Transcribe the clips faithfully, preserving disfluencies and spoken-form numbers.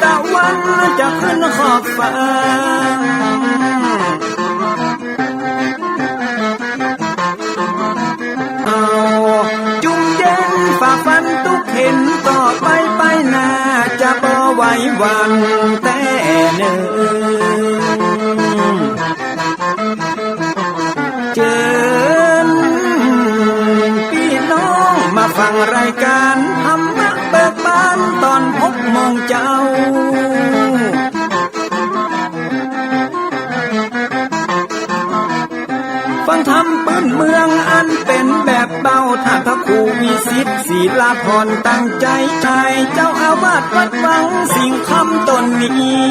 ตะวันจะขึ้นขอบฟ้า เอา จุ่มเย็นฝ่าฟันตุ๊กข์เข็ญ ต่อไปไปหน้าจะบ่ไหวหวั่นแต๊เน่อ เจิญปี้น้องมาฟังรายก๋านธรรมะเบิกบานต๋อนหกโมงเจ๊า ฟังธรรมปื้นเมืองอันเป๋นแบบเบา ต้านพระครูวิสิทธิ์ ศิลาพร ตั้งใจ๋ใจ๋ เจ้าอาวาสวัดวังสิงห์คำต๋นนี้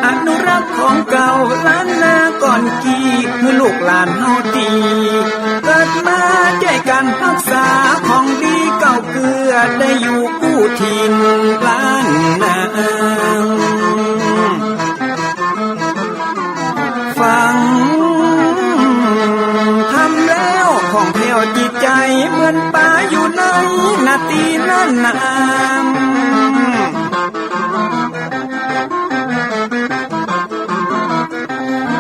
อนุรักษ์ของเก่าล้านนาก่อนกี้ หื้อลูกหลานเฮาตี้เกิดมา จ้วยกั๋นฮักษาของดีเก่าเกื้อ ได้อยู่กู้ถิ่นล้านนา ฟังธรรมแล้วผ่องแผ้วจิตใจ๋ เหมือนป๋าอยู่ในนาตี้น่านนา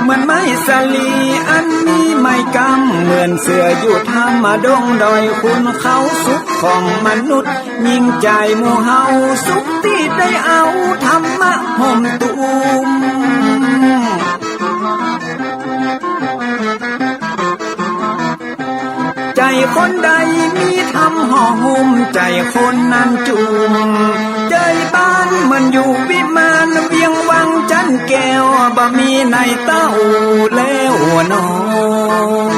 เหมือนไม้สาลีอันมีไม้กำ เหมือนเสืออยู่ถ้ำดงดอยขุนเขา สุขของมนุษย์ยิ่งใจ๋หมู่เฮา สุขตี้ได้เอาธรรมะห่มตุ้ม ใจ๋คนใดมีธรรมห่อหุ้ม ใจ๋คนนั้นจุ่ม ใจ๋บ้านเหมือนอยู่วิมาน เวียงวังจันแก้ว บ่มีในเต้าแล้วน้อง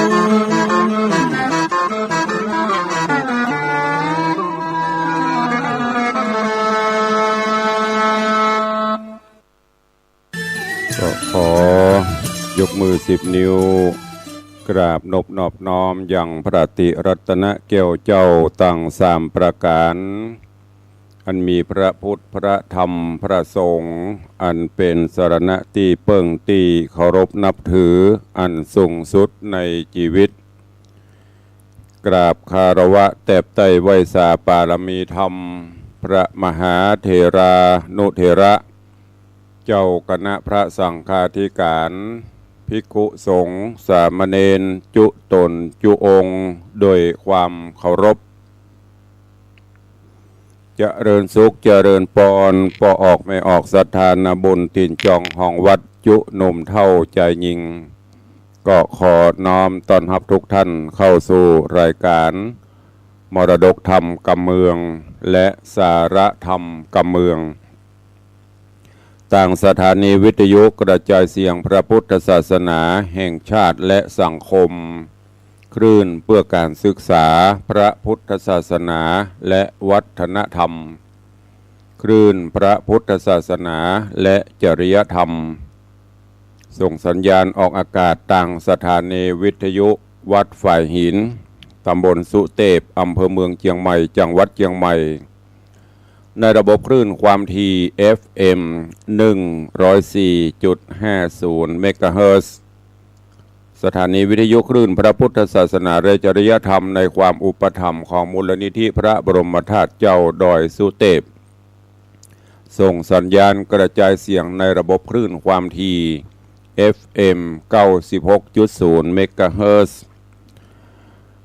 ก็ขอยกมือสิบนิ้ว กราบนบนอบน้อมยังพระติรัตนแก้วเจ้าตังสามประก๋าน อันมีพระพุทธ พระธรรม พระสงฆ์ อันเป๋นสรณะตี้เปิ้งตี้เคารพนับถืออันสูงสุดในจีวิต กราบคารวะแตบใต้ไหว้สาปารมีธรรม พระมหาเถรานุเถระ เจ้าคณะพระสังฆาธิการ ภิกขุสงฆ์ สามเณร จุ๊ต๋นจุ๊องค์ โดยความเคารพ เจริญสุข เจริญปอน ป้อออกแม่ออกศรัทธานาบุญ ถิ่นจองห้องวัด จุ๊หนุ่มเฒ่าจายญิง ก็ขอน้อมต้อนฮับทุกท่านเข้าสู่รายการมรดกธรรมกำเมือง และสาระธรรมกำเมือง ตางสถานีวิทยุกระจายเสียงพระพุทธศาสนาแห่งชาติและสังคม คลื่นเพื่อการศึกษาพระพุทธศาสนาและวัฒนธรรม คลื่นพระพุทธศาสนาและจริยธรรม ส่งสัญญาณออกอากาศตางสถานีวิทยุวัดฝายหิน ตำบลสุเตพ อำเภอเมืองเจียงใหม่ จังหวัดเจียงใหม่ ในระบบคลื่นความถี่ เอฟเอ็ม หนึ่งร้อยสี่จุดห้าศูนย์ เมกะเฮิรตซ์ สถานีวิทยุคลื่นพระพุทธศาสนาและจริยธรรมในความอุปถัมภ์ของมูลนิธิพระบรมธาตุเจ้าดอยสุเตพ ส่งสัญญาณกระจายเสียงในระบบคลื่นความถี่ เอฟเอ็ม เก้าสิบหกจุดศูนย์ เมกะเฮิรตซ์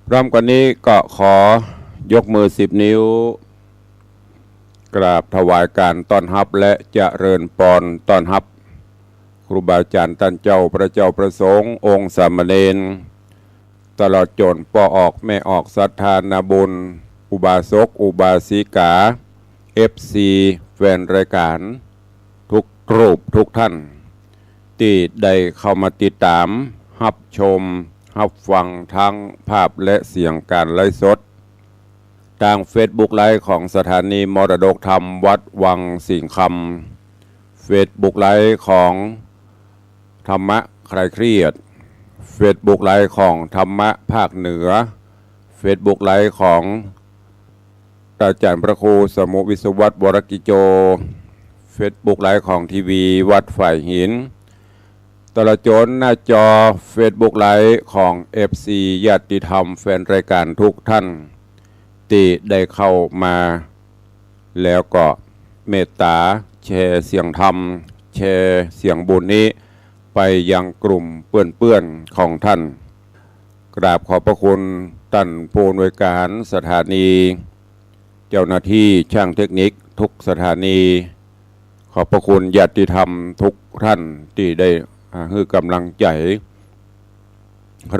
พร้อมกันนี้ก็ขอยกมือสิบนิ้ว กราบถวายการต้อนฮับและเจริญปอนต้อนฮับ ครูบาอาจ๋ารย์ต้านเจ้า พระเจ้าพระสงฆ์ องค์สามเณร ตลอดจ๋นป้อออกแม่ออกศรัทธานาบุญ อุบาสกอุบาสิกา เอฟซี แฟนรายการ ทุกรูปทุกท่าน ตี้ได้เข้ามาติดต๋าม ฮับชม ฮับฟังทั้งภาพและเสียงการไลฟ์สด ตางเฟซบุ๊กไลฟ์ของสถานีมรดกธรรมวัดวังสิงห์คำ เฟซบุ๊กไลฟ์ของธรรมะคลายเครียด เฟซบุ๊กไลฟ์ของธรรมะภาคเหนือ เฟซบุ๊กไลฟ์ของอาจ๋ารย์พระครูสมุห์ วิศวัตร วรกิจโจ เฟซบุ๊กไลฟ์ของทีวีวัดฝายหิน ตลอดจ๋นหน้าจอเฟซบุ๊กไลฟ์ของเอฟซี ญาติธรรมแฟนรายการทุกท่าน ตี้ได้เข้ามา แล้วก็เมตต๋าแชร์เสียงธรรม แชร์เสียงบุญนี้ไปยังกลุ่มเปื้อนๆ ของท่าน กราบขอบพระคุณต้านผู้อำนวยการสถานี เจ้าหน้าตี้จ้างเทคนิคกู้สถานี ขอบพระคุณญาติธรรมกู้ต้านตี้ได้ อ่า หื้อก๋ำลังใจ๋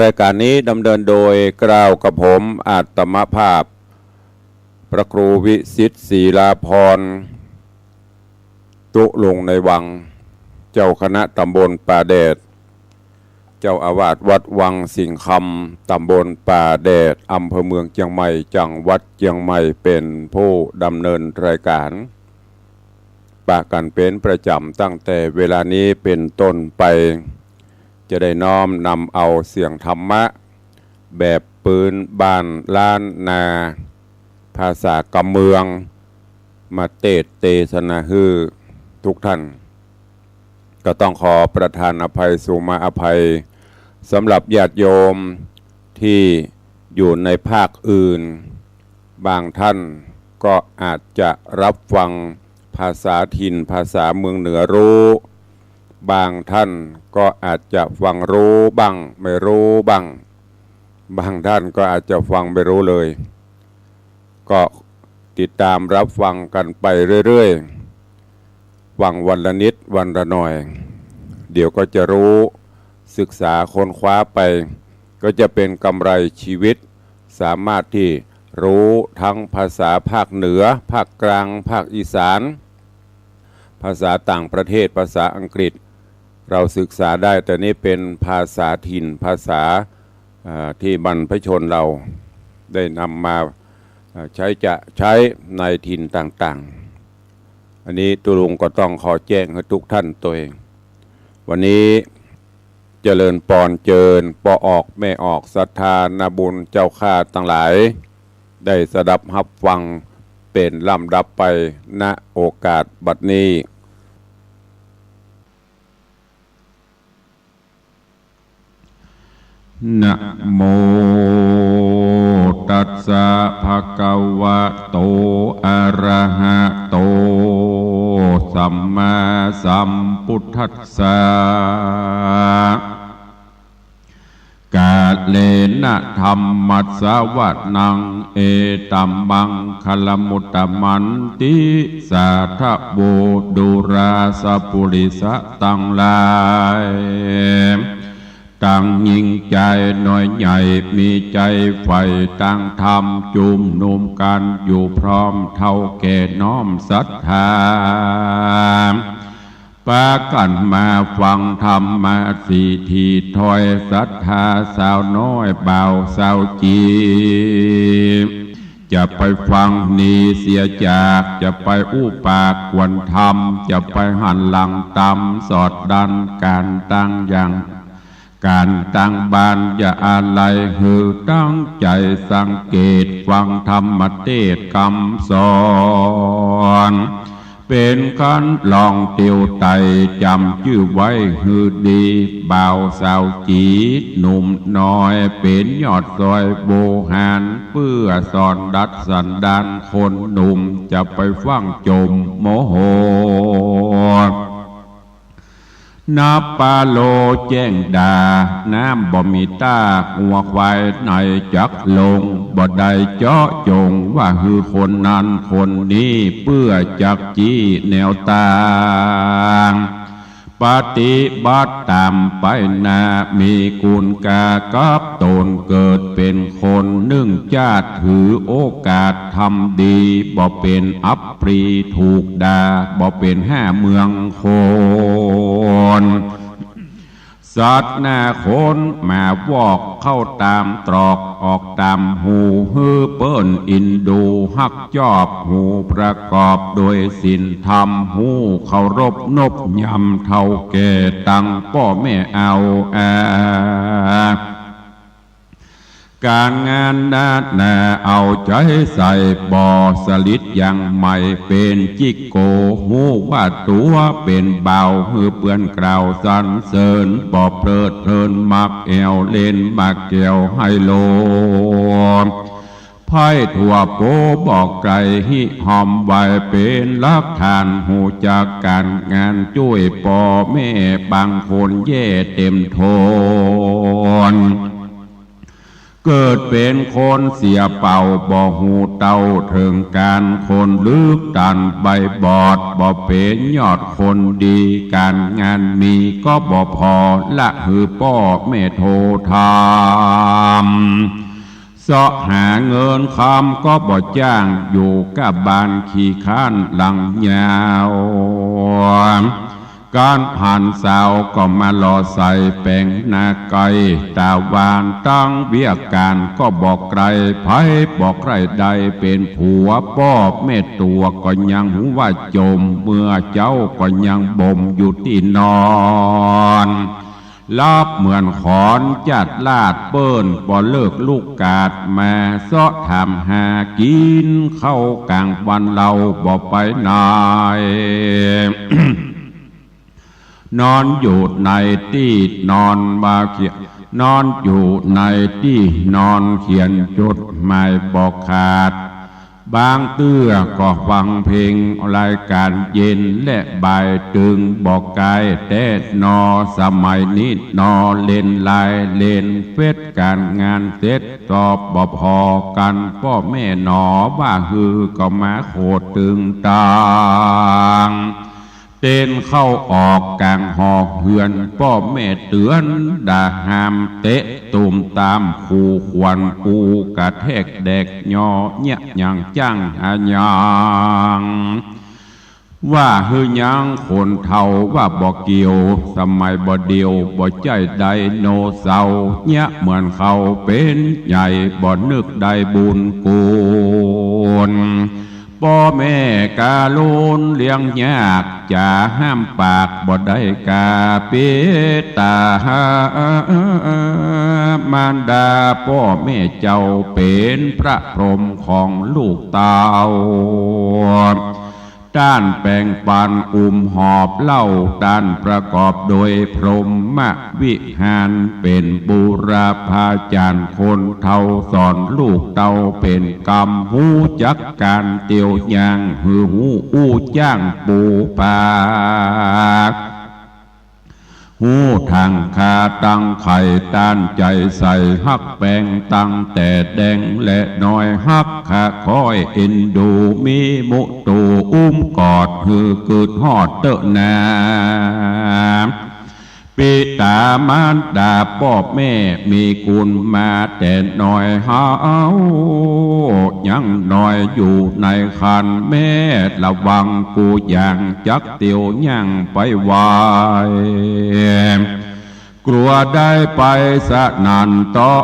รายก๋านนี้ดำเนินโดยเกล้ากับผมอาตมาภาพ พระครูวิสิทธิ์ ศิลาภรณ์ ตุ๊ลุงในวัง เจ้าคณะตำบลป่าแดด เจ้าอาวาสวัดวังสิงห์คำ ตำบลป่าแดด อำเภอเมืองเจียงใหม่ จังหวัดเจียงใหม่ เป๋นผู้ดำเนินรายก๋าน ปะกั๋นเป๋นประจ๋ำ ตั้งแต่เวลานี้เป๋นต้นไป จะได้น้อมนำเอาเสียงธรรมะ แบบปืนบ้านล้านนา ภาษากำเมือง มาเตสน์เตสนาหื้อกู้ต้าน ก็ต้องขอประทานอภัย สุมาอภัย สำหรับญาติโยมตี้อยู่ในภาคอื่น บางต้านก็อาจจะฮับฟังภาษาถิ่น ภาษาเมืองเหนือฮู้ บางต้านก็อาจจะฟังฮู้บ้าง ไม่ฮู้บ้าง บางต้านก็อาจจะฟังไม่ฮู้เลย ก็ติดต๋ามฮับฟังกั๋นไปเรื่อยๆ ฟังวันละนิดวันละหน่อย เดี๋ยวก็จะฮู้ ศึกษาค้นคว้าไป ก็จะเป๋นกำไรชีวิต สามารถตี้ฮู้ตึงภาษาภาคเหนือ ภาคกลาง ภาคอีสาน ภาษาต่างประเทศ ภาษาอังกฤษ เราศึกษาได้ แต่นี้เป๋นภาษาถิ่น ภาษา อ่า ตี้บรรพชนเราได้นำมา อ่า ใจ๊จะใจ๊ในถิ่นต่างๆ อันนี้ตุ๊ลุงก็ต้องขอแจ้งหื้อกู้ต้านตวย วันนี้เจริญปอนเจิญ ป้อออกแม่ออก ศรัทธานาบุญเจ้าข้าตังหลาย ได้สดับฮับฟังเป๋นลำดับไป ณ โอกาสบัดนี้ นะโมตัสสะ ภะคะวะโต อะระหะโต สัมมาสัมพุทธัสสะ กาเลนะธัมมัสสะวะนัง เอตัมมังคะละมุตตะมันติ สาธะโว ดูราสะปุริสะตังหลาย ตังยิ่งใจ๋น้อยใหญ่ มีใจ๋ใฝ่ตังธรรม จุมนุมกั๋นอยู่พร้อม เฒ่าแก่น้อมศรัทธา ปากั๋นมาฟังธรรมะ สี่ทิศถ้อย ศรัทธาสาวน้อยบ่าวสาวจี๋ จะไปฟังนี้เสียจาก จะไปอู้ปากกวนธรรม จะไปหันหลังต๋ำสอดดั้น ก๋านตังอย่าง ก๋านตังบ้านอย่าอาลัย หื้อตั้งใจ๋สังเกตฟังธรรมเตสน์กำสอน เป๋นคันลองเตียวไต่ จ๋ำจื้อไว้หื้อดี บ่าวสาวจี๋หนุ่มน้อย เป๋นยอดซอยโวหาร เปื้อสอนดัดสันดานคนหนุ่ม จะไปฟั่งจมโมโห นับปาโลแจ้งด่า น้ำบ่มีต้า งัวควายไหนจักลง บ่ได้เจาะจงว่าหื้อคนนั้นคนนี้ เปื้อจักจี้แนวตาง ปฏิบัติต๋ามไปหน้า มีกุณกากับต๋นเกิดเป๋นคน นึ่งจาติถือโอกาสทำดี บ่เป๋นอัปรีถูกด่า บ่เป๋นห้าเมืองคน สัตว์หน้าคนหมาวอก เข้าต๋ามตรอกออกต๋ามฮู หื้อเปิ้นอินดูฮักจอบ ฮูประกอบโดยศีลธรรม ฮูเคารพนบยำเฒ่าแก่ ตังป้อแม่เอาอา ก๋านงานนานาเอาใจ๋ใส่ บ่สลิดยังใหม่เป๋นจิกโก ฮู้ว่าตั๋วเป๋นบ่าว หื้อเปื้อนกล่าวสรรเสริญ บ่เพลิดเพลินมักแอ่วเล่นหมากแก้วไฮโล ไพร่ทั่วโปบ่ไกล ฮิฮอมไหว้เป๋นหลักฐาน ฮู้จักก๋านงานจ้วยป้อแม่ บางคนแย่เต๋มทน เกิดเป๋นคนเสียเป่า บ่ฮู้เต้าเถิงก๋าน คนลึกตันใบบอด บ่เป๋นยอดคนดี ก๋านงานมีก็บ่ผ่อ ละหื้อป้อแม่โททำ เซาะหาเงินคำก็บ่จ้าง อยู่ก้าบ้านขี้ค้านหลังยาว ก๋านหันสาวก็มาหล่อใส่แป๋งหน้าไกล ต๋าหวานตังเวียกก๋านก็บ่ไกล ใผบ่ใคร่ได้เป๋นผัว ป้อแม่ตั๋วก็ยังฮู้ว่าจ๋ม เมื่อเจ๊าก็ยังบ่มอยู่ตี้นอน ลับเหมือนขอนจัดลาดเปิ้น บ่เลิกลุกกาดมา เซาะถามหากิ๋นข้าวก๋างวัน เฮาบ่ไปไหน นอนอยู่ในตี้นอนบ่เขียน นอนอยู่ในตี้นอนเขียนจดหมายบ่ขาด บางเตื้อก็ฟังเพลงรายก๋านเย็นและบ่าย ตึงบ่กายแต๊นอ สมัยนี้นอ เล่นไลน์เล่นเฟซ ก๋านงานเสร็จตอบบ่ผ่อกั๋น ป้อแม่หนอว่าหื้อ ก็มาโขดตึงตาง เต้นเข้าออกก๋างหอเฮือน ป้อแม่เตือนด่าห้าม เตะตูมตาม ขู่ขวัญ อู้กระแทกแดกยอ เยียะหยังจ้างหาหยัง ว่าหื้อยังคนเฒ่าว่าบ่เกี่ยว สมัยบ่เดี่ยวบ่ใจ้ไดโนเสาร์ เยียะเหมือนเขาเป๋นใหญ่ บ่นึกได้บุญคุณ ป้อแม่กาลุนเลี้ยงยาก จ๋าห้ามปากบ่ได้กา ปิต๋ามารดาป้อแม่เจ้า เป๋นพระพรหมของลูกเต้า ต้านแป๋งปันอุ้มหอบเล่า ต้านประกอบโดยพรหมวิหาร เป๋นบูรพาจ๋ารย์คนเฒ่า สอนลูกเต้าเป๋นกำ ฮู้จักก๋านเตียวย่าง หื้อฮู้อู้จ้างปูปลา ฮู้ตังค่าตังไข่ ต้านใจ๋ใส่ฮักแป๋ง ตั้งแต่แดงและน้อย ฮักข้าคอยเอ็นดู มีมุตูอุ้มกอด หื้อเกิดฮอดเต๊อะนา ปิต๋ามารดาป้อแม่ มีคุณมาแต่น้อย เฮายังน้อยอยู่ในครรภ์ แม่ระวังกู้อย่าง จักเตียวย่างไปไหว กลัวได้ไปสนั่นต๊อ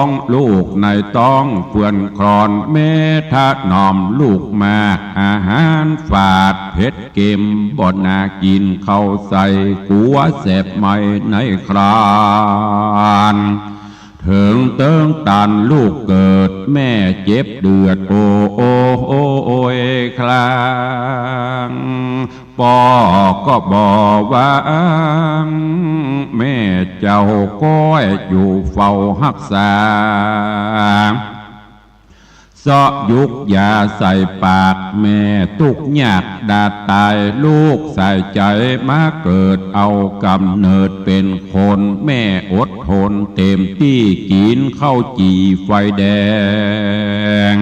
ง ลูกในต๊องเปื้อนคลอน แม่ถนอมลูกมาก อาหารฝาดเผ็ดเกม บ่น่ากิ๋น ข้าวใส่กั๋วแสบไหม้ในครรภ์ เถิงเติ๊งตันลูกเกิด แม่เจ็บเดือด โอ โอ โอยคราง ป้อก็บ่หวัง แม่เจ้าก้อยอยู่เฝ้าฮักษา เซาะยุกยาใส่ปาก แม่ตุ๊กข์ยากดาดต๋าย ลูกสายใจ๋มาเกิด เอาก๋ำเนิดเป๋นคน แม่อดทนเต๋มตี้ กิ๋นข้าวจี่ไฟแดง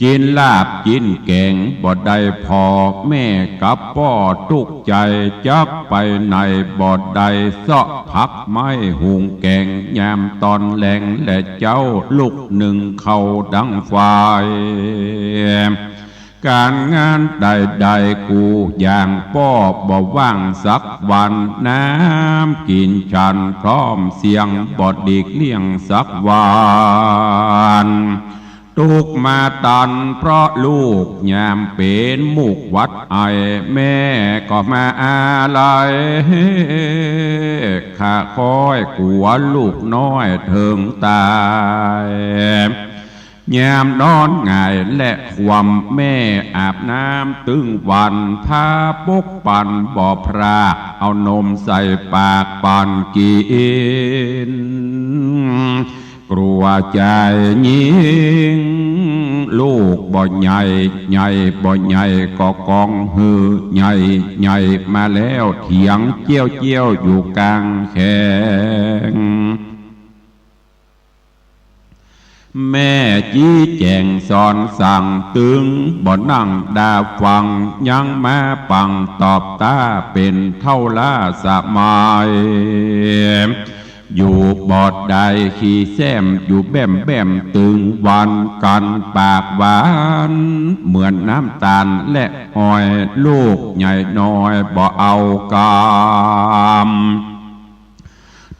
กิ๋นลาบกิ๋นแก๋งบ่ได้ผ่อ แม่กับป้อตุ๊กข์ใจ๋ จักไปไหนบ่ได้ เซาะผักไม้หุงแก๋ง ยามต๋อนแลงและเจ๊า ลุกนึ่งข้าวดังไฟ ก๋านงานใดๆ กู้อย่างป้อบ่ว่างสักวัน น้ำกิ๋นฉันพร้อมเสียง บ่หลีกเลี่ยงสักวัน ตุ๊กข์มาตันเพราะลูก ยามเป๋นมุกหวัดไอ แม่ก็มาอาลัย ข้าคอยกั๋วลูกน้อยเถิงต๋าย ยามนอนหงายและคว่ำ แม่อาบน้ำตึงวัน ผ้าปกปันบ่พราก เอานมใส่ปากปันกิ๋น กลัวจายญิง ลูกบ่ใหญ่ ใหญ่บ่ใหญ่ก็กองหื้อ ใหญ่ใหญ่มาแล้วเถียงเจี้ยวเจี้ยวอยู่กลางแขง แม่จี้แจ๋งสอนสั่งตึง บ่นั่งดาฟัง ยังมาปังตอบต้า เป๋นเฒ่าล้าสมัย อยู่บ่ได้ขี้แซ้ม อยู่แบ้มแบ้มตึงวัน กั๋นปากหวานเหมือนน้ำต๋าลและอ้อย ลูกใหญ่น้อยบ่เอากำ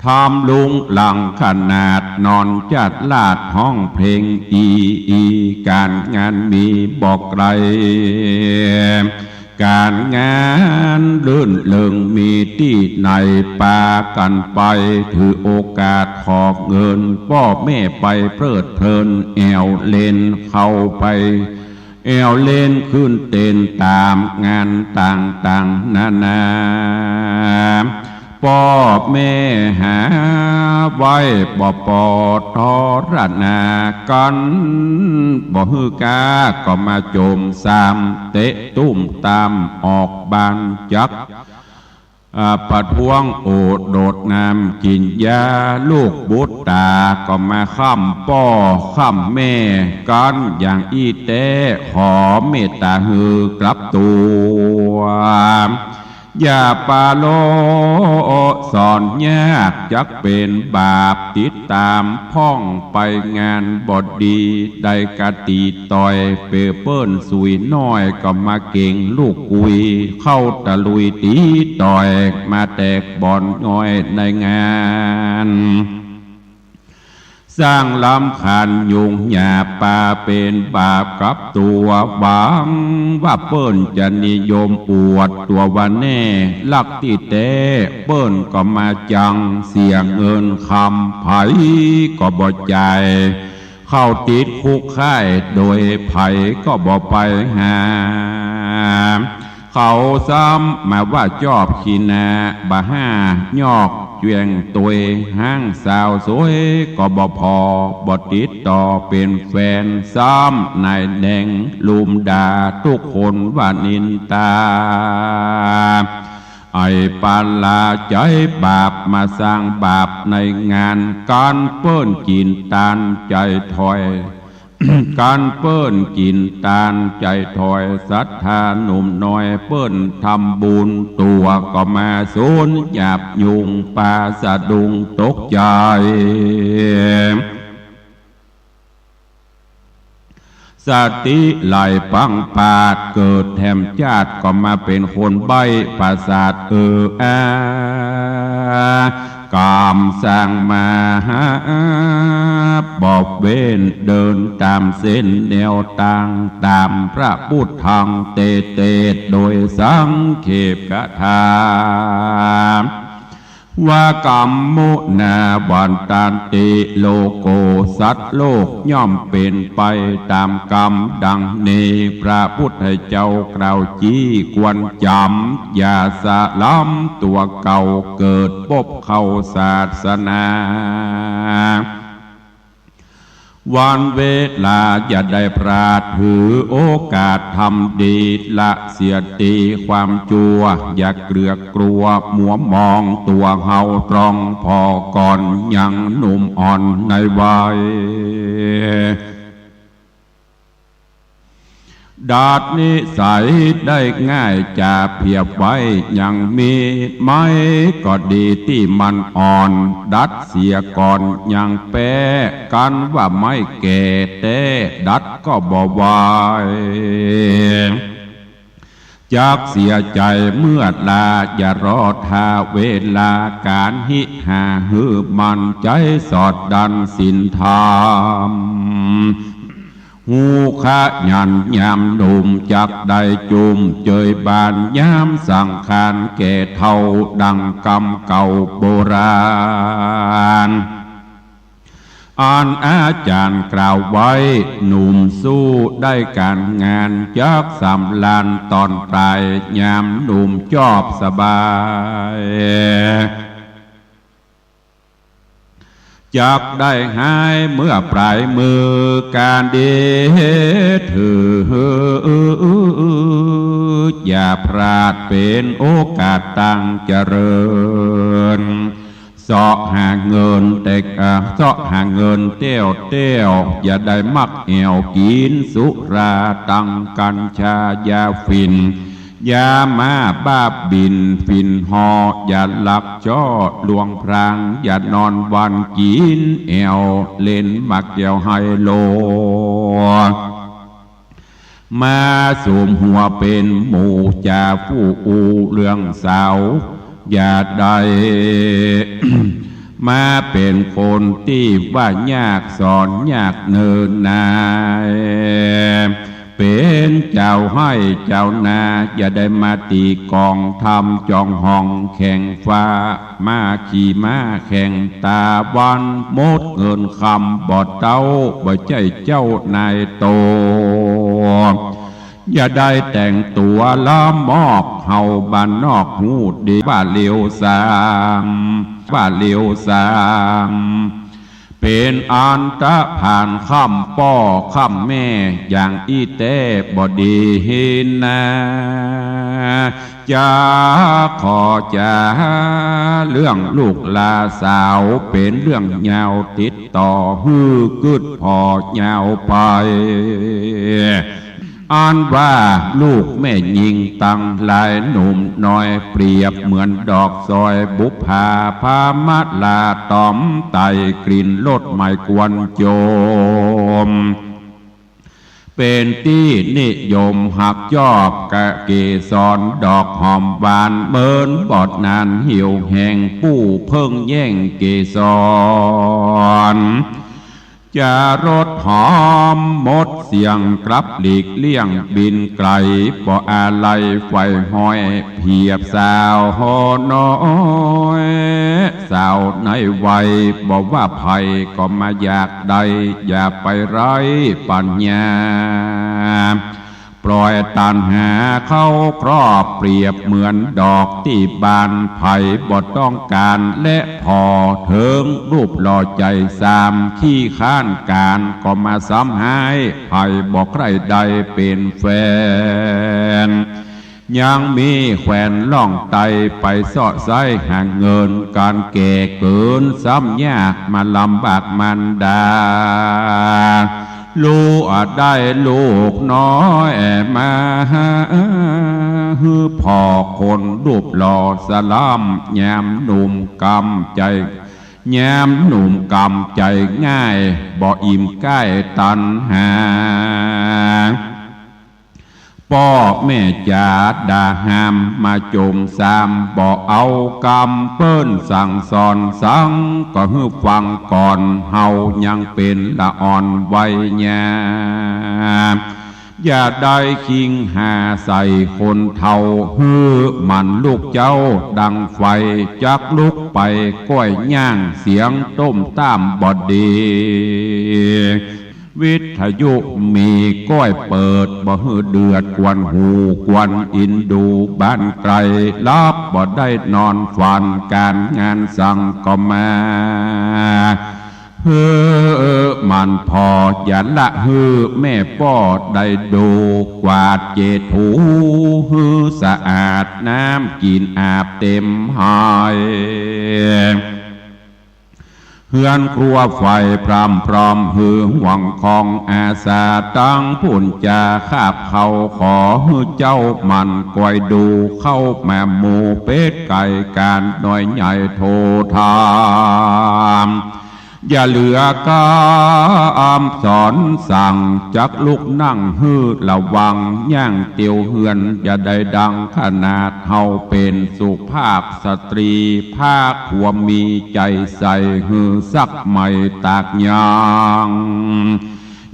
ทำลุงหลังขนาด นอนจัดลาดฮ้องเพลงอีอี ก๋านงานมีบ่ไกล ก๋านงานรื่นเริงมีตี้ไหน ปากั๋นไปถือโอกาสขอเงิน ป้อแม่ไปเพลิดเพลิน แอ่วเล่นเข้าไป แอ่วเล่นขึ้นเต้นต๋ามงานต่างๆ นานา ป้อแม่หาไว้บ่ปอทรนากั๋น บ่หื้อก้าก็มาโจมสาม เตะตุ้มตามออกบ้านจัก อ่า ประท้วงโอดโดดน้ำกิ๋นยา ลูกบุตรต๋าก็มาค้ำป้อค้ำแม่กั๋นอย่างอี้แต๊ ขอเมตต๋าหื้อกลับตั๋ว อย่าปาโลสอนยาก จักเป๋นบาปติดต๋ามพ่องไป งานบ่ดีได้กะตี๋ต่อย เป๋นเปิ้นสุยน้อยก็มาเก๋งลูกกุย เข้าตะลุยตี๋ต่อย มาแตกบ่อนง่อยในงาน สร้างรำคาญยุ่งยาก ปาเป๋นบาปกับตั๋ว หวังว่าเปิ้นจะนิยมอวดตั๋วว่าแน่ ลักตี้แต๊เปิ้นก็มาจัง เสียเงินคำใผก็บ่จ่าย เข้าติดคุกค่ายโดยใผก็บ่ไปหา เขาซ้ำมาว่าจอบขี้หน้าบ่าห้า ยอกแจ้งตวยห้างสาวสวยก็บ่ผ่อ บ่ติดต่อเป๋นแฟน ซ้ำนายแดงลุมด่า ทุกคนว่านินตา ไอ้ปาลาใจ๊บาปมาสร้างบาปในงาน กั๋นเปิ้นกิ๋นตานใจ๋ถ้อย กั๋นเปิ้นกิ๋นตานใจ๋ถ้อย ศรัทธาหนุ่มน้อยเปิ้นทำบุญ ตั๋วก็มาสูญหยาบยุง ปาสะดุ้งตกใจ๋ สติไหลปังปาด เกิดแถมจาติก็มาเป๋นคนใบ้ประสาทเอออา ก๋รรมสร้างมาหาบ่เว้น เดินต๋ามเส้นแนวตาง ต๋ามพระพุทธังเตเต โดยสังเขปกถา ว่ากัมมุนาวันตันติโลโก สัตว์โลกย่อมเป๋นไปต๋ามกรรมดังนี้ พระพุทธเจ้ากล่าวจี้ควรจ๋ำ อย่าสะล้ำตั๋วเก่า เกิดปบเข้าศาสนา วันเวลาอย่าได้พลาด ถือโอกาสทำดี ละเสียตี้ความจั่ว อย่าเกลือกกลัวมัวหมอง ตั๋วเฮาตรองผ่อก่อน ยังหนุ่มอ่อนในวัย ดัดนิสัยได้ง่าย จ๋าเผียบไว้ยังมีไม้ ก็ดีตี้มันอ่อน ดัดเสียก่อนยังแป๊ กั๋นว่าไม้แก่แต๊ ดัดก็บ่ไหว จักเสียใจ๋เมื่อลา อย่ารอถ้าเวลา ก๋านฮิหาหื้อมัน ใจ๊สอดดั้นศีลธรรม ฮู้ขยันยามหนุ่ม จักได้จุ่มเจยบาน ยามสังขารแก่เฒ่า ดังกำเก่าโบราณ อันอาจ๋ารย์กล่าวไว้ หนุ่มสู้ได้ก๋านงาน จักสำราญต๋อนปลาย ยามหนุ่มจอบสบาย จักได้หายเมื่อปลายมื้อก๋านดีเถิด อย่าพลาดเป๋นโอกาสตังเจริญ เซาะหาเงินแต่ เอ่อ เซาะหาเงินแต๊วแต๊ว อย่าได้มักแอ่วกิ๋นสุราตังกัญชายาฝิ่น ยาม้าบ้าบิ่นฝิ่นห่อ อย่าลักจ้อหลวงพราง อย่านอนวันกิ๋นแอ่ว เล่นหมากแก้วไฮโล มาสุมหัวเป๋นหมู่จ๋าฟู่อู้เรื่องสาว อย่าได้ มาเป๋นคนตี้ว่ายากสอนยากเนินนาย เป๋นเจ้าไฮ่เจ้านา อย่าได้มาตี๋ก๋องทำจ๋องห้องแข่งฟ้า มาขี่ม้าแข่งตาวัน หมดเงินคำบ่เต้า บ่ใจ้เจ้านายโต อย่าได้แต่งตั๋วละมอก เฮาบ้านนอกฮู้ดี ว่าเลวซาม ว่าเลวซาม เป๋นอันตะผ่านค่ำป้อค่ำแม่ อย่างอี้แต๊บ่ดีนา จ๋าขอจ๋า เรื่องลูกหลานสาวเป๋นเรื่องยาวติดต่อ หื้อกึ๊ดผ่อยาวไป อันว่าลูกแม่ญิงตังหลายหนุ่มน้อยเปรียบเหมือนดอกซอยบุปผา พามาลาต๋อมไต่กลิ่นรสใหม่กวนโจม เป๋นตี้นิยมฮักจอบกะเกสรดอกหอมหวาน เมินบอดนานหิวแห้ง ผู้เพิ่งแย่งเกสร จะรสหอมหมดเสี้ยง กลับหลีกเลี่ยงบินไก๋ บ่อาลัยใฝ่ห้อยเพียบสาวน้อย สาวในวัยบ่ว่าใผก็มาอยากได้ อย่าไปไร้ปัญญา ปล่อยตัณหาเข้าครอบ เปรียบเหมือนดอกตี้บาน ใผบ่ต้องก๋านและผ่อ เถิงรูปหล่อใจ๋ซาม ขี้ค้านก๋านก็มาซ้ำฮ้าย ใผบ่ใคร่ได้เป๋นแฟน ยังมีแควนล่องไต ไปเซาะใซ้หาเงิน ก๋านแก่เกินซ้ำยาก มาลำบากมารดา ลูกอะได้ลูกน้อยมาหื้อผ่อ คนรูปหล่อสะล่ำ ยามหนุ่มกำใจ๋ ยามหนุ่มกำใจ๋ง่าย บ่อิ่มใก้ตัณหา ป้อแม่จ๋าด่าห้าม มาโจมซาม บ่เอากำเปิ้นสั่งสอนสัง ก็หื้อฟังก่อน เฮายังเป๋นละอ่อนวัยยา อย่าได้คิงหาใส่คนเฒ่า หื้อหมั่นลูกเจ้าดังไฟ จักลุกไปก้อยย่าง เสียงต้มต้ามบ่ดี วิทยุมีก้อยเปิด บ่หื้อเดือดกวนหูกวนอิน ดูบ้านไก๋ หลับบ่ได้นอนฝัน ก๋านงานสังก็มา หื้อหมั่นผ่อ อย่าละหื้อแม่ป้อได้ดู กวาดเจดถูหื้อสะอาด น้ำกิ๋นอาบเต๋มไห เฮือนครัวไฟพร่ำพร้อม หื้อหวังของอาสา ตังปุ้นจ๋าคาบเข้า ขอหื้อเจ้าหมั่นก้อยดู เข้ามาหมู่เป็ดไก่ ก๋านน้อยใหญ่โทธาม อย่าเหลือกำสอนสั่ง จักลุกนั่งหื้อระวัง ย่างเตียวเฮือน อย่าได้ดังขนาด เฮาเป๋นสุภาพสตรี ภาคควรมีใจ๋ใส่ หื้อซักใหม่ตากยาง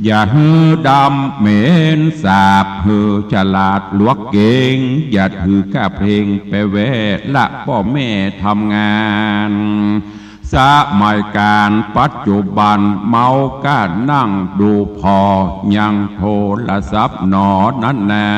อย่าหื้อดำเหม็นสาบ หื้อฉลาดหลวกเก๋ง อย่าถือก้าเพลงไปแว่ ละป้อแม่ทำงาน สมัยก๋านปัจจุบัน เมาก้านั่งดูผ่อ ยังโทรศัพท์หนอนั้นนา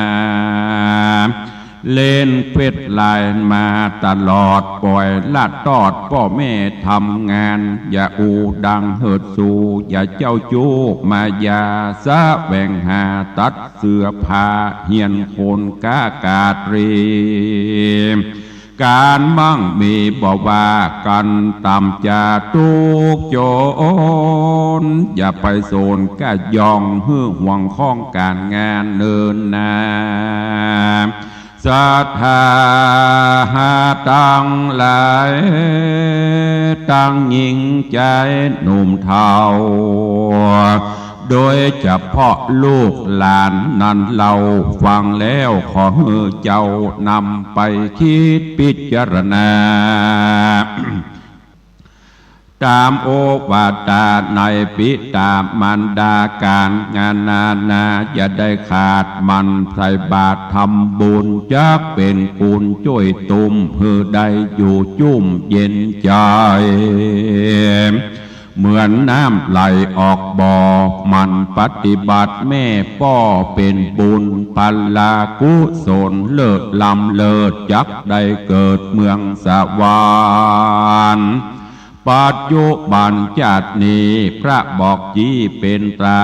เล่นเฟซไลน์มาตลอด ป่อยละตอดป้อแม่ทำงาน อย่าอู้ดังเหิดสู อย่าเจ้าจู้มายา แสวงหาตัดเสื้อผ้า เฮียนคนก้ากาตรี ก๋านมั่งมีบ่ว่ากั๋น ต่ำจาตุ๊กจน อย่าไปสนก้าย่อง หื้อห่วงของก๋านงานเนินนา ศรัทธาตังหลาย ตังหญิงจายหนุ่มเฒ่า โดยเฉพาะลูกหลานนั้นเล่า ฟังแล้วขอหื้อเจ้านำไปกึ๊ดพิจารณา ต๋ามโอวาตาในปิต๋ามารดา ก๋านงานนานาอย่าได้ขาด หมั่นใส่บาตรทำบุญ จักเป๋นกุญจ้วยตุ้ม หื้อได้อยู่จุ่มเย็นใจ๋ เหมือนน้ำไหลออกบ่อ หมั่นปฏิบัติแม่ป้อ เป๋นบุญพลากุศล เลิศล้ำเลิศ จักได้เกิดเมืองสวรรค์ ปัจจุบันจาตินี้ พระบอกจี้เป๋นตรา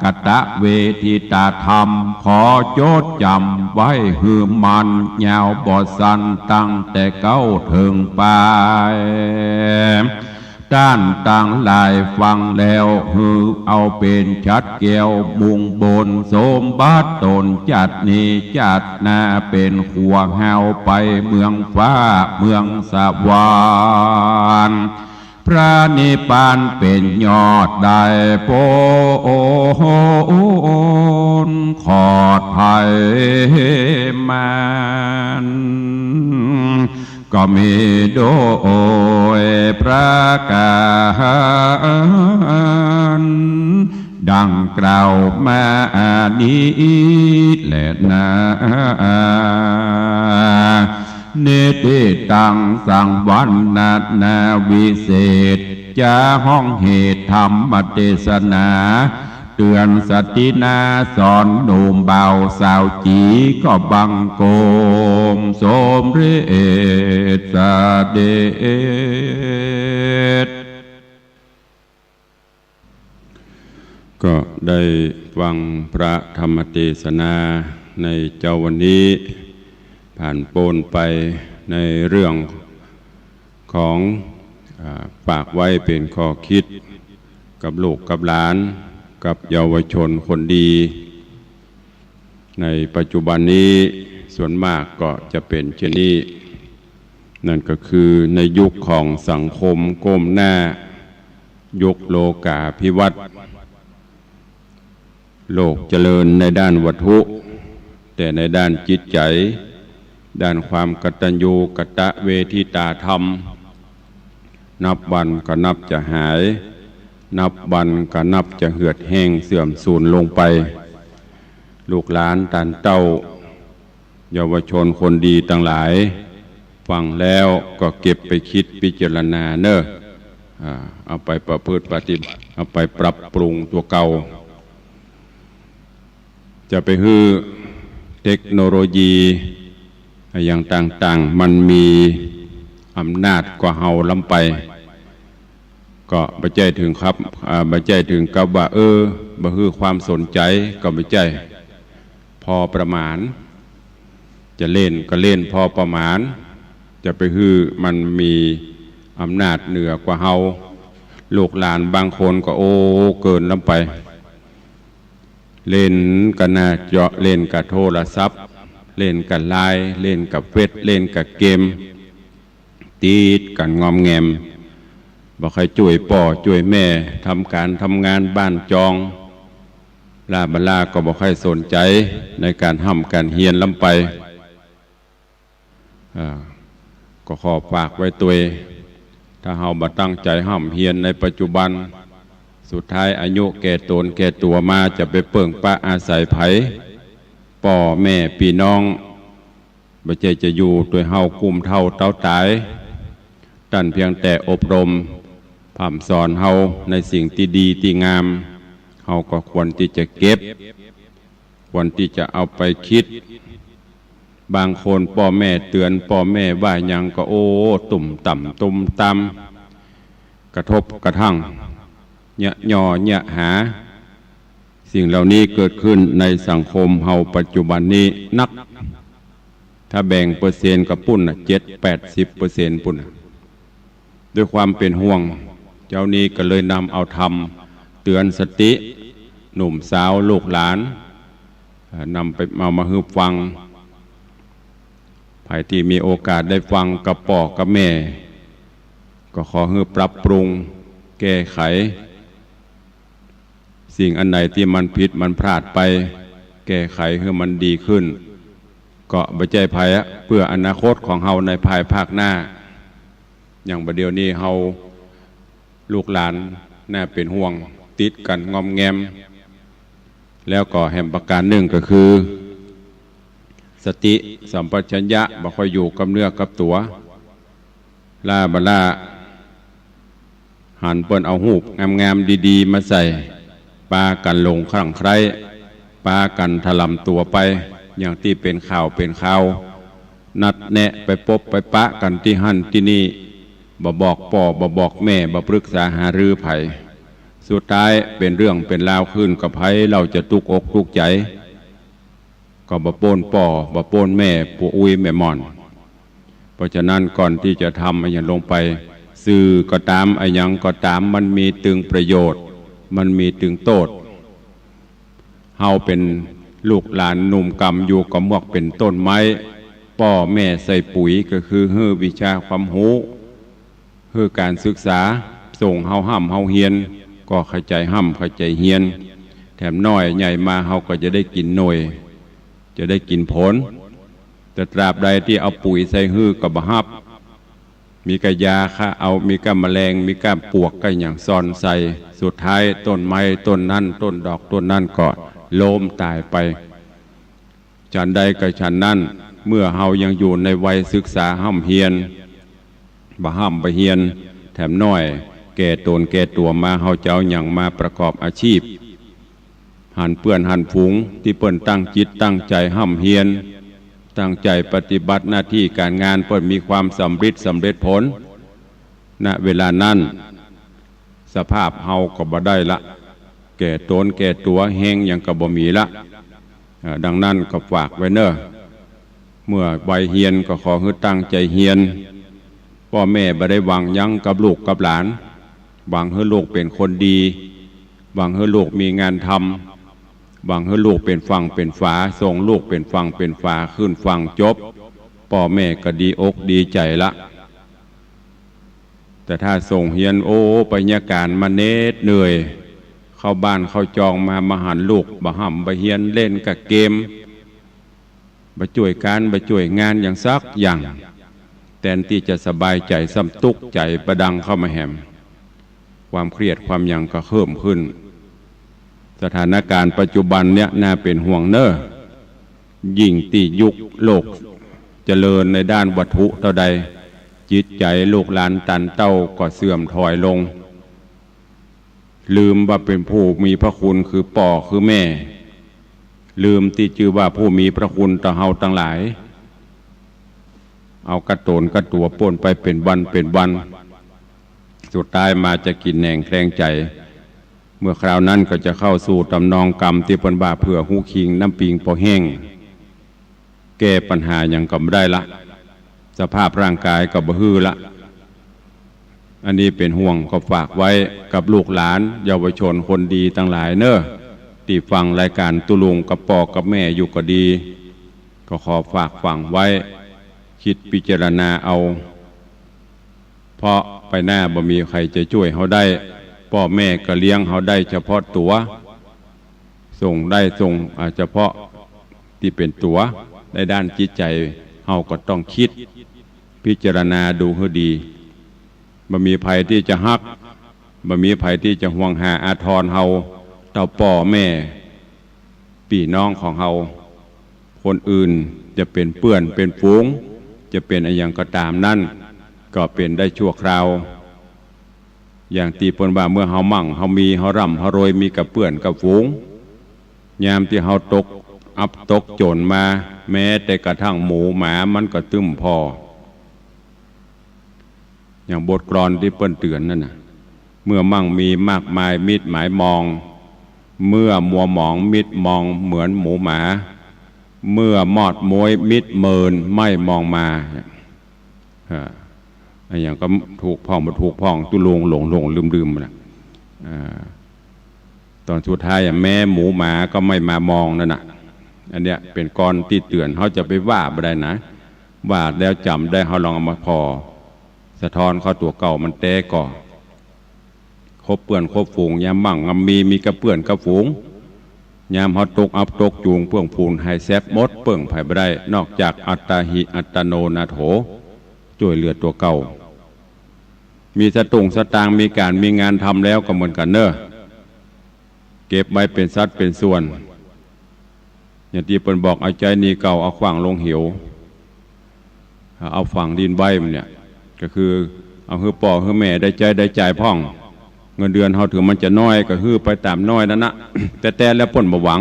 กตเวทิตาธรรม ขอจดจ๋ำไว้หื้อมั่น ยาวบ่สั้น ตั้งแต่เก๊าเถิงปาย ต้านตังหลายฟังแล้ว หื้อเอาเป๋นฉัตรแก้ว มุ่งบนสมบัติต๋น จาตินี้จาติหน้า เป๋นขัวฮาวไปเมืองฟ้าเมืองสวรรค์ พระนิพพานเป๋นยอดได้ป๊น ขอดภัยมาร ก็มีโดยประก๋าน ดังกล่าวมานี้แลนา นิทธิตังสังวรรณนาวิเศษ จะฮ้องเหตุธรรมเตสนา เตื๋อนสตรีนา สอนหนุ่มบ่าวสาวจี๋ ก็บังคมสมเร็จเสด็จ ก็ได้ฟังพระธรรมเตสนาในเจ๊าวันนี้ ผ่านป๊นไปในเรื่องของ อ่า ฝากไว้เป๋นข้อคิดกับลูกกับหลาน กับเยาวชนคนดี ในปัจจุบันนี้ส่วนมากก็จะเป๋นเช่นนี้ นั่นก็คือในยุคของสังคมก้มหน้า ยุคโลกาภิวัตน์ โลกเจริญในด้านวัตถุ แต่ในด้านจิตใจ๋ ด้านความกตัญญูกตเวทิตาธรรม นับวันก็นับจะหาย นับวันก็นับจะเหือดแห้งเสื่อมสูญลงไป ลูกหลานต้านเต้า เยาวชนคนดีตังหลาย ฟังแล้วก็เก็บไปกึ๊ดพิจารณาเน่อ อ่า เอาไปประพฤติปฏิบัติ เอาไปปรับปรุงตั๋วเก่า จะไปหื้อเทคโนโลยีอะหยังต่างๆ มันมีอำนาจกว่าเฮาล้ำไป ก็บ่ใจ้เถิงครับ อ่า บ่ใจ้เถิงกับว่า เออ บ่หื้อความสนใจ๋ ก็บ่ใจ้ พอประมาณ จะเล่นก็เล่นพอประมาณ จะไปหื้อมันมีอำนาจเหนือกว่าเฮา ลูกหลานบางคนก็ โอ้ เกินล้ำไป เล่นกับหน้าจอ เล่นกับโทรศัพท์ เล่นกับไลน์ เล่นกับเฟซ เล่นกับเกม ติดกั๋นงอมแงม บ่ใค่จ้วยป้อจ้วยแม่ ทำก๋านทำงานบ้านจอง ล้าบ่ล้าก็บ่ใค่สนใจ๋ในก๋านฮ่ำก๋านเฮียนล้ำไป อ่า ก็ขอฝากไว้ตวย ถ้าเฮาบ่ตั้งใจ๋ฮ่ำเฮียนในปัจจุบัน สุดท้ายอายุแก่ต๋นแก่ตั๋วมาจะไปเปิ้งปะอาศัยใผ ป้อแม่ปี้น้อง บ่ใจ้จะอยู่ตวยเฮากุ้มเฒ่าเต๊าต๋าย ต้านเพียงแต่อบรม พร่ำสอนเฮาในสิ่งตี้ดีตี้งาม เฮาก็ควรตี้จะเก็บ ควรตี้จะเอาไปกึ๊ด บางคนป้อแม่เตื๋อน ป้อแม่ว่าหยังก็ โอ้ ตุ้มต่ำตุ้มต่ำ กระทบกระทั่ง เยียะย่อเยียะหา สิ่งเหล่านี้เกิดขึ้นในสังคมเฮาปัจจุบันนี้นัก ถ้าแบ่งเปอร์เซ็นต์ก็ปุ้นน่ะ เจ็ดแปดสิบเปอร์เซ็นต์ ปุ้นน่ะ ด้วยความเป๋นห่วง เจ้านี้ก็เลยนำเอาธรรมเตื๋อนสติ หนุ่มสาวลูกหลาน เอ่อ นำไป เอามาหื้อฟัง ใผตี้มีโอกาสได้ฟังกับป้อกับแม่ ก็ขอหื้อปรับปรุงแก้ไข สิ่งอันใดตี้มันผิดมันพลาดไป แก้ไขหื้อมันดีขึ้น ก็บ่ใจ้ใผอะ เปื้ออนาคตของเฮาในภายภาคหน้า อย่างบ่าเดี่ยวนี้เฮาลูกหลานน่าเป๋นห่วง ติดกั๋นงอมแงม แล้วก็แหมประก๋านนึ่งก็คือ สติสัมปชัญญะบ่ค่อยอยู่กับเนื้อกับตั๋ว ล้าบ่ล้า หันเปิ้นเอาฮูปงามๆ ดีๆ มาใส่ ปากั๋นหลงคลั่งใคร่ ปากั๋นถล่มตั๋วไป อย่างตี้เป๋นข่าวเป๋นคราว นัดแนะไปปบไปปะกั๋นตี้หั้นตี้นี่ บ่บอกป้อ บ่บอกแม่ บ่ปรึกษาหารือใผ สุดท้ายเป๋นเรื่องเป๋นราวขึ้นกับใผ เฮาจะตุ๊กอกตุ๊กใจ๋ ก็บ่ป๊นป้อ บ่ป๊นแม่ ป้ออุ๊ยแม่หม่อน เพราะฉะนั้นก่อนตี้จะทำอะหยังลงไป สื่อก็ต๋าม อะหยังก็ต๋าม มันมีตึงประโยชน์ มันมีตึงโต้ษ เฮาเป๋นลูกหลานหนุ่มกำอยู่ก็เหมือนเป๋นต้นไม้ ป้อแม่ใส่ปุ๋ยก็คือหื้อวิชาความฮู้ หื้อก๋านศึกษา ส่งเฮาฮ่ำเฮาเฮียน ก็เข้าใจ๋ฮ่ำเข้าใจ๋เฮียน แถมน้อยใหญ่มาเฮาก็จะได้กิ๋นหน่วย จะได้กิ๋นผล แต่ตราบใดตี้เอาปุ๋ยใส่หื้อก็บ่ฮับ มีก้ายาฆ่าเอา มีก้าแมลง มีก้าปลวกก้าหยังซ่อนใส่ สุดท้ายต้นไม้ต้นนั้น ต้นดอกต้นนั้นก็ล้มต๋ายไป ฉันใดก็ฉันนั้น เมื่อเฮายังอยู่ในวัยศึกษาฮ่ำเฮียน บ่ฮ่ำบ่เฮียน แถมน้อย แก่ต๋นแก่ตั๋วมา เฮาจะเอาหยังมาประกอบอาชีพ หันเปื้อนหันฝูงตี้เปิ้นตั้งจิตตั้งใจ๋ฮ่ำเฮียน ตั้งใจ๋ปฏิบัติหน้าตี้ก๋านงาน เปิ้นมีความสำริดสำเร็จผล ณ เวลานั้น สภาพเฮาก็บ่ได้ละ แก่ต๋นแก่ตั๋ว แฮงหยังก็บ่มีละ เอ่อ ดังนั้นก็ฝากไว้เน่อ เมื่อวัยเฮียนก็ขอหื้อตั้งใจ๋เฮียน ป้อแม่บ่ได้หวังหยังกับลูกกับหลาน หวังหื้อลูกเป๋นคนดี หวังหื้อลูกมีงานทำ หวังหื้อลูกเป๋นฝั่งเป๋นฝา ส่งลูกเป๋นฝั่งเป๋นฝา ขึ้นฝั่งจบ ป้อแม่ก็ดีอกดีใจ๋ละ แต่ถ้าส่งเฮียน โอ้ ไปเยียะก๋านมาเหน็ดเหนื่อย เข้าบ้านเข้าจองมา มาหันลูกบ่ฮ่ำบ่เฮียน เล่นก้าเกม บ่จ้วยก๋านบ่จ้วยงานหยังสักอย่าง แตนตี้จะสบายใจ๋ ซ้ำตุ๊กใจ๋ประดังเข้ามาแหม ความเครียดความหยังก็เพิ่มขึ้น สถานก๋ารณ์ปัจจุบันเนี่ยน่าเป๋นห่วงเน่อ ยิ่งตี้ยุคโลกเจริญในด้านวัตถุเต้าใด จิตใจ๋ลูกหลานตันเต้าก็เสื่อมถอยลง ลืมว่าเป๋นผู้มีพระคุณคือป้อคือแม่ ลืมตี้จื้อว่าผู้มีพระคุณต่อเฮาตังหลาย เอาก้าต๋นก้าตั๋วป๊นไปเป๋นวันเป๋นวัน สุดท้ายมาจะกิ๋นแหนงแคลงใจ๋ เมื่อคราวนั้นก็จะเข้าสู่ต๋ำนองกำตี้เปิ้นว่าเผื่อฮูคิงน้ำปิงปอแห้ง แก้ปัญหาหยังก็บ่ได้ละ สภาพร่างก๋ายก็บ่หื้อละ อันนี้เป๋นห่วงก็ฝากไว้กับลูกหลานเยาวชนคนดีตังหลายเน่อ ตี้ฟังรายก๋านตุ๊ลุงกับป้อกับแม่อยู่ก็ดี ก็ขอฝากฝังไว้ กึ๊ดพิจารณาเอา เพราะไปหน้าบ่มีใผจะจ้วยเฮาได้ ป้อแม่ก็เลี้ยงเฮาได้เฉพาะตั๋ว ส่งได้ส่ง อ่า เฉพาะตี้เป๋นตั๋ว ในด้านจิตใจ๋เฮาก็ต้องกึ๊ดพิจารณาดูหื้อดี บ่มีใผตี้จะฮัก บ่มีใผตี้จะห่วงหาอาทรเฮา เต้าป้อแม่ ปี้น้องของเฮา คนอื่นจะเป๋นเปื้อนเป๋นฝูง จะเป๋นอะหยังก็ต๋ามนั้น ก็เป๋นได้ชั่วคราว อย่างตี้เปิ้นว่าเมื่อเฮามั่งเฮามี เฮาร่ำเฮารวย มีกับเปื้อนกับฝูง ยามตี้เฮาตก อับตกจ๋นมา แม้แต่กระทั่งหมูหมามันก็ตึ้มผ่อ อย่างบทกลอนตี้เปิ้นเตื๋อนนั่นน่ะ เมื่อมั่งมีมากมายมิตรหมายมอง เมื่อมัวหมองมิตรมองเหมือนหมูหมา เมื่อมอดม้วยมิตรเมินไม่มองมา อ่า อะหยังก็ถูกพ่องบ่ถูกพ่อง ตุ๊ลุงหลงหลงลืมลืมน่ะ อ่า ต๋อนสุดท้ายอะ แม้หมูหมาก็ไม่มามองนั่นน่ะ อันเนี้ยเป๋นกลอนตี้เตื๋อน เฮาจะไปว่าบ่ได้นะ ว่าแล้วจ๋ำได้ เฮาลองเอามาผ่อสะท้อนเข้าตั๋วเก่ามันแต๊ก่อ คบเปื้อนคบฝูง ยามมั่งยามมี มีกับเปื้อนกับฝูง ยามเฮาตกอับตกจูง เปื้องพูนหายแซบหมด เปิ้งใผบ่ได้ นอกจากอัตตาหิอัตโนนาโถ จ้วยเหลือตั๋วเก่า มีสตุ้งสตางค์ มีก๋านมีงานทำแล้วก็เหมือนกั๋นเน่อ เก็บไว้เป๋นสัดเป๋นส่วน อย่างตี้เปิ้นบอก เอาใจ๊หนี้เก่า เอาขว้างลงเหว เอาฝังดินไว้ มันเนี่ย ก็คือเอาหื้อป้อหื้อแม่ได้ใจ๊ได้จ่ายพ่อง เงินเดือนเฮาเถิงมันจะน้อยก็หื้อไปต๋ามน้อยนั่นนะ แต่ แต่แล้วเปิ้นบ่หวัง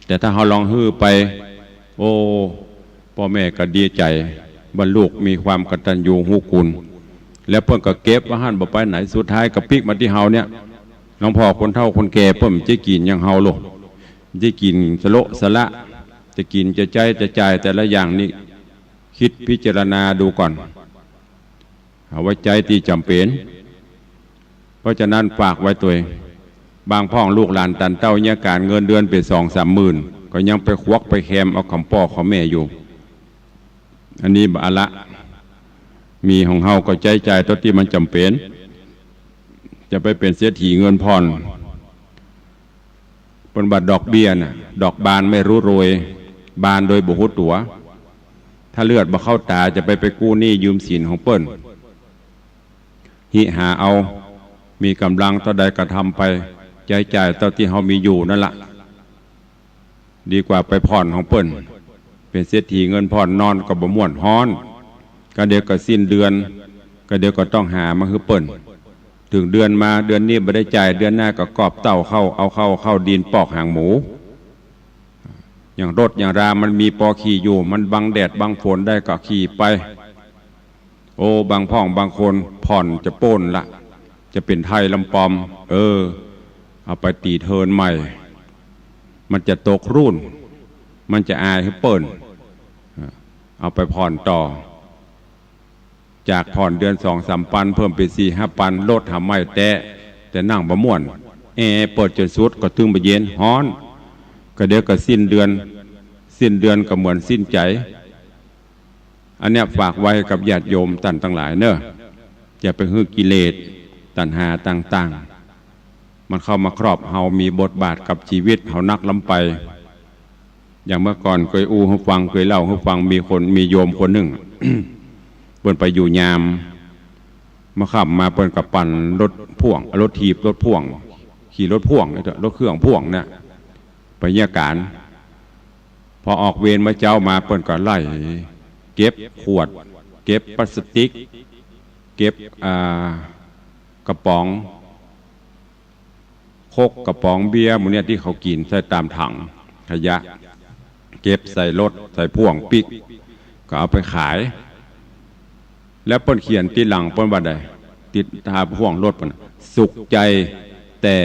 แต่ถ้าเฮาลองหื้อไป โอ้ ป้อแม่ก็ดีใจ๋ ว่าลูกมีความกตัญญูฮู้คุณ แล้วเปิ้นก็เก็บไว้หั้นบ่ไปไหน สุดท้ายก็ปิ๊กมาตี้เฮาเนี่ย หลวงพ่อ คนเฒ่าคนแก่เปิ้นบ่ใจ้กิ๋นอย่างเฮาโลก บ่ใจ้กิ๋นสะโลสะละ จะกิ๋นจะใจ๊จะจ่ายแต่ละอย่างนี่ กึ๊ดพิจารณาดูก่อน เอาไว้ใจ๊ตี้จ๋ำเป๋น เพราะฉะนั้นฝากไว้ตวย บางพ่องลูกหลานตันเต้าเยียะก๋าน เงินเดือนเป๋นสองสามหมื่น ก็ยังไปควักไปแคมเอาของป้อของแม่อยู่ อันนี้บ่อะละ มีของเฮาก็ใจ๊จ่ายเต้าตี้มันจ๋ำเป๋น จะไปเป๋นเศรษฐีเงินผ่อน เปิ้นว่าดอกเบี้ยน่ะ ดอกบานไม่รู้โรย บานโดยบ่ฮู้ตั๋ว ถ้าเลือดบ่เข้าต๋า จะไป ไปกู้หนี้ยืมสินของเปิ้น หิหาเอา มีก๋ำลังเต้าใดก็ทำไป ใจ๊จ่ายเต้าตี้เฮามีอยู่นั่นละ ดีกว่าไปผ่อนของเปิ้น เป๋นเศรษฐีเงินผ่อน นอนก็บ่ม่วน ฮ้อน ก็เดี๋ยวก็สิ้นเดือน ก็เดี๋ยวก็ต้องหามาหื้อเปิ้น เถิงเดือนมา เดือนนี้บ่ได้จ่าย เดือนหน้าก็กอบเต้าเข้า เอาเข้า เข้าดินปอกหางหมู อย่างรถอย่างรามันมีปอขี่อยู่ มันบังแดดบังฝนได้ก็ขี่ไป โอ้ บางพ่องบางคนผ่อนจะป๊นละ จะเป๋นไทยลำปอม เออ เอาไปตี๋เทินใหม่ มันจะตกรุ่น มันจะอายหื้อเปิ้น เอาไปผ่อนต่อ จากผ่อนเดือนสองสามปัน เพิ่มเป๋นสี่ห้าปัน รถหาใหม่แต๊ แต่นั่งบ่ม่วน แอร์เปิดจ๋นสุดก็ตึงบ่เย็น ฮ้อน ก็เดี๋ยวก็สิ้นเดือน สิ้นเดือนก็เหมือนสิ้นใจ๋ อันเนี้ยฝากไว้กับญาติโยมต้านตังหลายเน่อ อย่าไปหื้อกิเลสตัณหาต่างๆ มันเข้ามาครอบเฮา มีบทบาทกับจีวิตเฮานักล้ำไป อย่างเมื่อก่อนเกยอู้หื้อฟัง เกยเล่าหื้อฟัง มีคน มีโยมคนนึ่ง เปิ้นไปอยู่ยาม เมื่อค่ำมาเปิ้นก็ปั่นรถพ่วง รถถีบ รถพ่วง ขี่รถพ่วง รถเครื่องพ่วงเนี่ย ไปเยียะก๋าน พอออกเวรเมื่อเจ๊ามาเปิ้นก็ไล่เก็บขวด เก็บพลาสติก เก็บ อ่า กระป๋อง โค้ก กระป๋องเบียร์ หมู่เนี่ยตี้เขากิ๋นใส่ต๋ามถังขยะ เก็บใส่รถ ใส่พ่วงปิ๊ก ก็เอาไปขาย แล้วเปิ้นเขียนตี้หลังเปิ้นว่าใด ติดต๋าพ่วงรถเปิ้น สุขใจแต่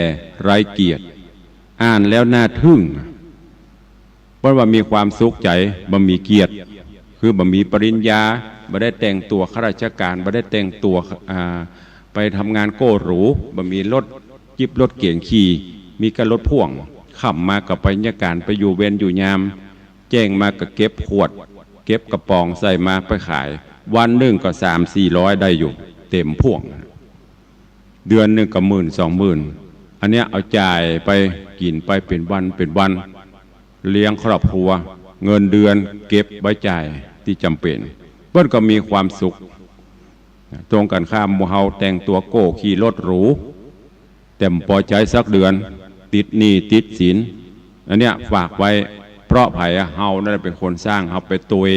ไร้เกียรติ อ่านแล้วน่าทึ่ง เปิ้นว่ามีความสุขใจ๋ บ่มีเกียรติ คือบ่มีปริญญา บ่ได้แต่งตั๋วข้าราชก๋าน บ่ได้แต่งตั๋ว อ่า ไปทำงานโก้หรู บ่มีรถจิ๊บรถเก๋งขี่ มีก้าลถพ่วง ค่ำมาก็ไปเยียะก๋าน ไปอยู่เวรอยู่ยาม แจ้งมาก็เก็บขวด เก็บกระป๋องใส่มาไปขาย วันนึ่งก็สามสี่ร้อยได้อยู่ เต๋มพ่วง เดือนนึ่งก็หมื่นสองหมื่น อันเนี้ยเอาจ่ายไปกิ๋นไปเป๋นวันเป๋นวัน เลี้ยงครอบครัว เงินเดือนเก็บไว้จ่ายตี้จ๋ำเป๋น เปิ้นก็มีความสุข ตรงกั๋นข้ามหมู่เฮาแต่งตั๋วโก้ขี่รถหรู แต่บ่ปอใจ๊สักเดือน ติดหนี้ติดสิน อันเนี้ยฝากไว้ เพราะใผอะ เฮานั่นแหละเป๋นคนสร้าง เฮาไปตวย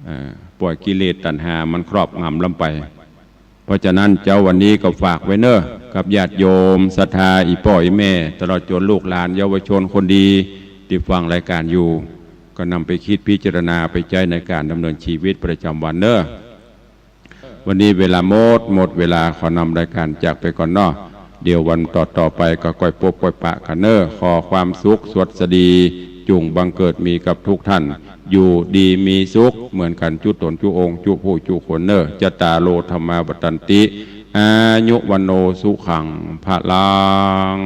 เอ่อ ป่อยกิเลสตัณหามันครอบงำล้ำไป เพราะฉะนั้นเจ๊าวันนี้ก็ฝากไว้เน่อ กับญาติโยมศรัทธาอี่ป้ออี่แม่ ตลอดจ๋นลูกหลานเยาวชนคนดี ตี้ฟังรายก๋านอยู่ ก็นำไปกึ๊ดพิจารณาไปใจ๊ในก๋านดำเนินจีวิตประจ๋ำวันเน่อ วันนี้เวลาหมด หมดเวลา ขอนำรายก๋านจากไปก่อนเนาะ เดี๋ยววันต่อๆ ไปก็ก้อยปบก้อยปะกั๋นเน่อ ขอความสุขสวัสดี จุ่งบังเกิดมีกับทุกท่าน อยู่ดีมีสุขเหมือนกั๋นจุต๋นจุองค์จุผู้จุคนเน่อ จัตตาโร ธัมมา วัฑฒันติ อายุ วัณโณ สุขัง พลัง